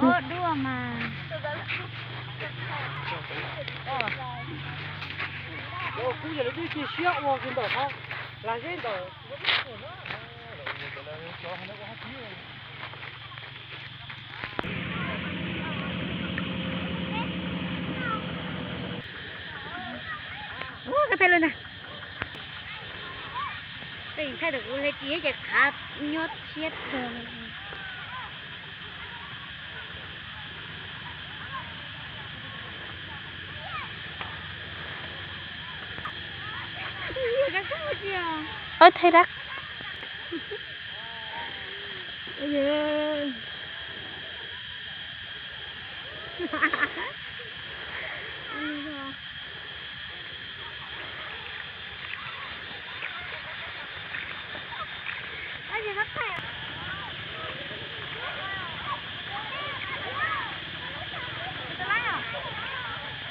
Ua dua mas. Kuv yog lawv twb cia siab ua kiag ntawm qhov las zeb ntawm. Ua kab peb lub ntag. Peb thaij tau kuv hle tsis ces qhav nyob thiab tuag. Ơ, thaij dab.